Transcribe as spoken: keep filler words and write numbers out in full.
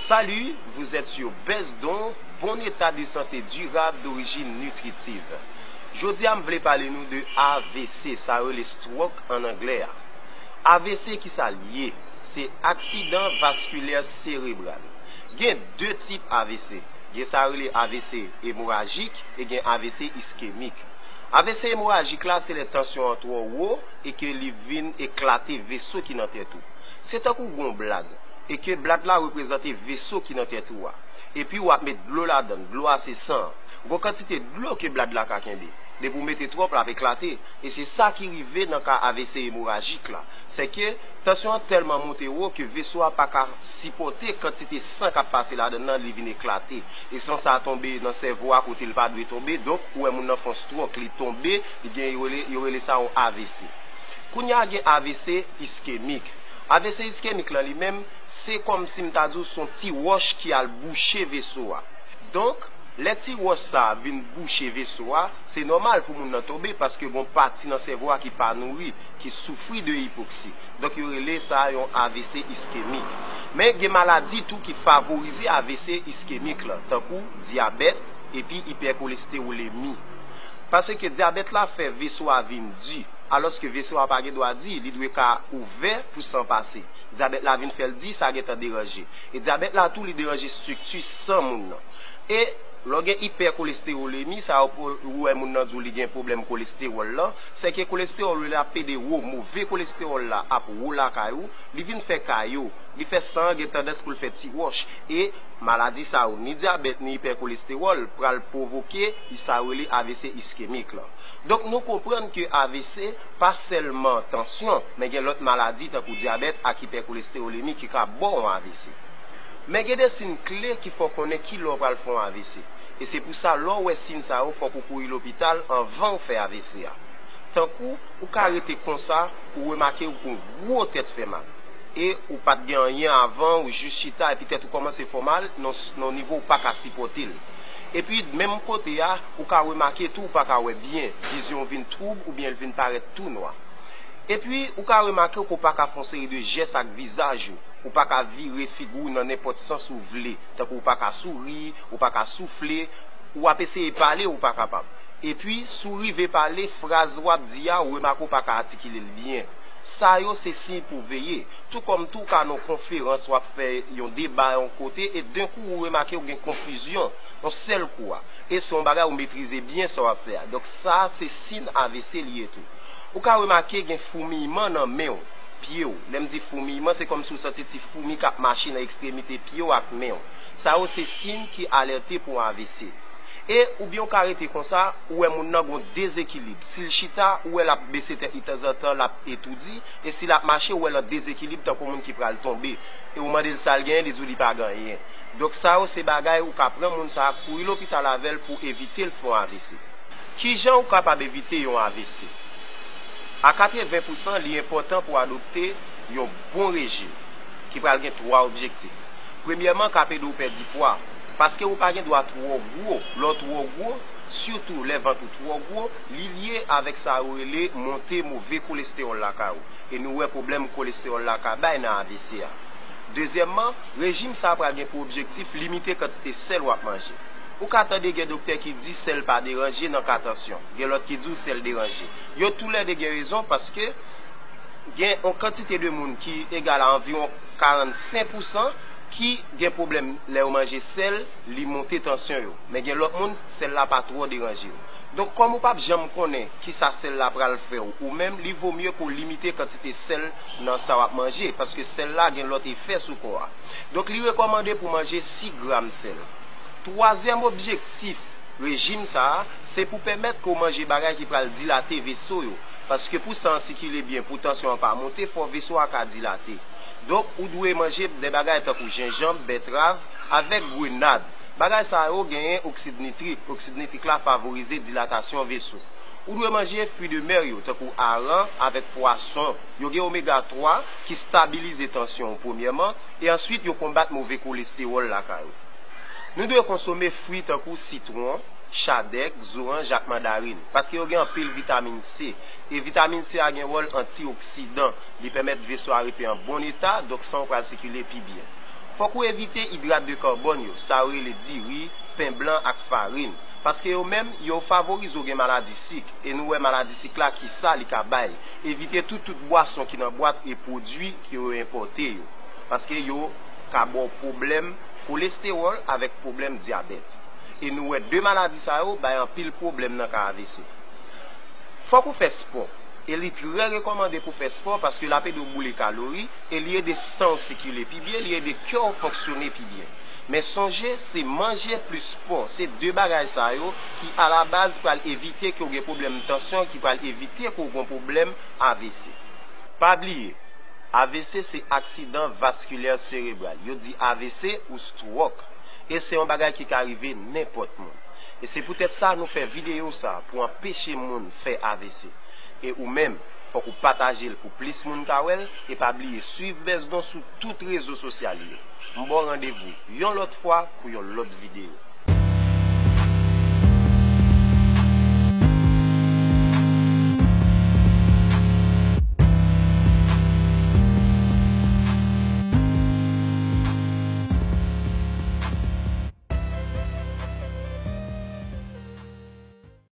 Salut, vous êtes sur Best Don, bon état de santé durable d'origine nutritive. Jodi a m vle pale nou de A V C, sa yo rele stroke an anglè a. A V C ki sa l ye? Se aksidan vaskilè serebral. Gen de tip A V C. Gen sa yo rele A V C emorajik e gen A V C iskemik. A V C emorajik la se lè tansyon an twò wo e ke li vin eklate veso ki nan tèt ou. Se tankou gon blag e ke blag la reprezante veso ki nan tèt ou a. Epi w ap met dlo ladan l, dlo a se san an. Gon kantite dlo ke blag la ka kenbe. Depi w mete twòp, l ap eklate. E se sa ki rive nan ka A V C emorajik la. Se ke tansyon an tèlman monte wo ke veso a pa ka sipòte kantite san k ap pase ladan l nan, li vin eklate. E san sa a tonbe nan sèvo a kote l pa dwe tonbe, donk ou wè moun nan fè yon stroke, li tonbe, li gen, yo rele, yo rele sa yon A V C. Kounye a gen A V C iskemik. A V C iskemik lan li menm, se kòmsi m ta di w se yon ti wòch ki al bouche veso a. Donk, lè ti wòch sa a vin bouche veso a, se nòmal pou moun nan tonbe paske gon pati nan sèvo a ki pa nouri, ki soufri de ipoksi. Donk, yo rele sa a yon A V C iskemik. Men gen maladi tou ki favorize A V C iskemik lan, tankou dyabèt epi ipèkolestewolemi. Paske dyabèt la fè veso a vin di, alòske veso a pa gen dwa di, li dwe ka ouvè pou san pase. Dyabèt la vin fè l di, sa gentan deranje. E dyabèt la tou, li deranje estrikti san moun nan. E lè w gen ipèkolestewolemi, sa yo pou ou wè moun nan di w li gen pwoblèm kolestewòl lan, se ke kolestewòl ou la ap pede wo, move kolestewòl la ap wo lakay ou, li vin fè kayo, li fè san an gen tandans pou l fè ti wòch. E maladi sa yo, ni dyabèt, ni ipèkolestewòl, pral pwovoke sa yo rele A V C iskemik lan. Donk, nou konprann ke A V C pa sèlman tansyon, men gen lòt maladi tankou dyabèt ak ipèkolestewolemi ki ka ba w yon A V C. Men gen de siy kle ki fè w konnen ki lè w pral fè yon A V C. E se pou sa, lè w wè siy sa yo, fòk ou kouri lopital anvan w fè A V C a. Tankou, ou ka rete konsa, ou remake ou gon gwo tèt fè mal. E ou pa t gen anyen avan, ou jis chita, epi tèt ou kòmanse fè w mal, nan, nan nivo ou pa ka sipòte l. Epi, menm kote a, ou ka remake tou ou pa ka wè byen, vizyon w vin twoub oubyen l vin parèt tou nwa. Epi, ou ka remake ke w pa ka fè yon seri de jès ak vizaj ou, ou pa ka vire figi w nan nenpòt sans ou vle, tankou ou pa ka souri, ou pa ka soufle, ou ap eseye pale, ou pa kapab. Epi, si w rive pale, fraz w ap di a, ou remake w pa ka atikile l byen. Sa yo se siy pou veye. Tou kòm tou ka nan yon konferans, w ap fè yon deba yon kote, e denkou ou remake w gen konfizyon, yon sèl kou a. E se yon bagay ou metrize byen sa w ap fè a. Donk sa se siy A V C li ye tou. Ou ka remake gen foumiyman nan men w, pye w. Lè m di foumiyman, se kòmsi w santi ti foumi k ap mache nan ekstremite pye w ak men w. Sa yo se siy ki alète pou A V C. E oubyen w ka rete konsa, ou wè moun nan gon dezekilib. Si l chita, ou wè l ap bese tèt li tanzantan, l ap etoudi. E si l ap mache, ou wè l an dezekilib tankou moun ki pral tonbe. E ou mande l sa l genyen, li di w li pa gen anyen. Donk sa yo se bagay ou ka pran moun sa a kouri lopital avè l pou evite l fè yon A V C. Kijan ou kapab evite yon A V C? A katreven pousan, li enpòtan pou w adopte yon bon rejim ki pral gen twa objektif. Premyèman, k ap ede w pèdi pwa, paske ou pa gen dwa twò gwo. Lè w twò gwo, sitou lè vant ou twò gwo, li lye avèk sa yo rele monte move kolestewòl lakay ou. E nou wè pwoblèm kolestewòl la ka bay nan A V C a. Dezyèmman, rejim sa a pral gen pou objektif limite kantite sèl w ap manje. Ou ka tande gen doktè ki di sèl pa deranje nan ka tansyon. Gen lòt ki di w sèl deranje. Yo toulède gen rezon paske gen yon kantite de moun ki egal a anviwon karannsenk pousan ki gen pwoblèm lè yo manje sèl, li monte tansyon yo. Men gen lòt moun, sèl la pa twò deranje yo. Donk, kòm ou p ap janm konnen kisa sèl la pral fè w ou menm, li vo mye pou w limite kantite sèl nan sa w ap manje, paske sèl la gen lòt efè sou kò a. Donk, li rekòmande pou w manje sis gram sèl. Twazyèm objektif rejim sa a, se pou pèmèt ke w manje bagay ki pral dilate veso yo. Paske pou san an sikile byen, pou tansyon an pa monte, fò veso a ka dilate. Donk, ou dwe manje de bagay tankou jenjanm, bètrav, avèk grenad. Bagay sa yo genyen oksid nitrik. Oksid nitrik la favorize dilatasyon veso. Ou dwe manje fwi de mè yo, tankou aran avèk pwason. Yo gen omega twa ki stabilize tansyon w premyèman, e answit yo konbat move kolestewòl lakay ou. Nou dwe konsome fwi tankou sitwon, chadèk, zoranj ak mandarin, paske yo gen anpil vitamin C. E vitamin C a gen wòl antioksidan, li pèmèt veso a rete an bon eta, donk san w pral sikile pi byen. Fòk ou evite idrat de karbòn yo, sa yo rele diri, pen blan ak farin. Paske yo menm, yo favorize w gen maladi sik. E nou wè maladi sik la, kisa li ka bay. Evite tou tout bwason ki nan bwat e pwodui ke yo enpòte yo. Paske yo ka ba w pwoblèm kolestewòl avèk pwoblèm dyabèt. E nou wè de maladi sa yo bay anpil pwoblèm nan ka A V C. Fòk ou fè spò. E li trè rekòmande pou fè spò paske l ap ede w boule kalori e li ede san w sikile pi byen, li ede kè w fonksyone pi byen. Men sonje, se manje plis spò. Se de bagay sa yo ki alabaz pral evite ke w gen pwoblèm tansyon, ki pral evite ke w gen pwoblèm A V C. Pa bliye, A V C se aksidan vaskilè serebral. Yo di A V C ou stroke. E se yon bagay ki ka rive nenpòt moun. E se poutèt sa nou fè videyo sa pou anpeche moun fè A V C. E ou menm, fòk ou pataje l pou plis moun ka wè l, e pa bliye swiv Bèzdon sou tout rezo sosyal yo. M ba w randevou yon lòt fwa pou yon lòt videyo.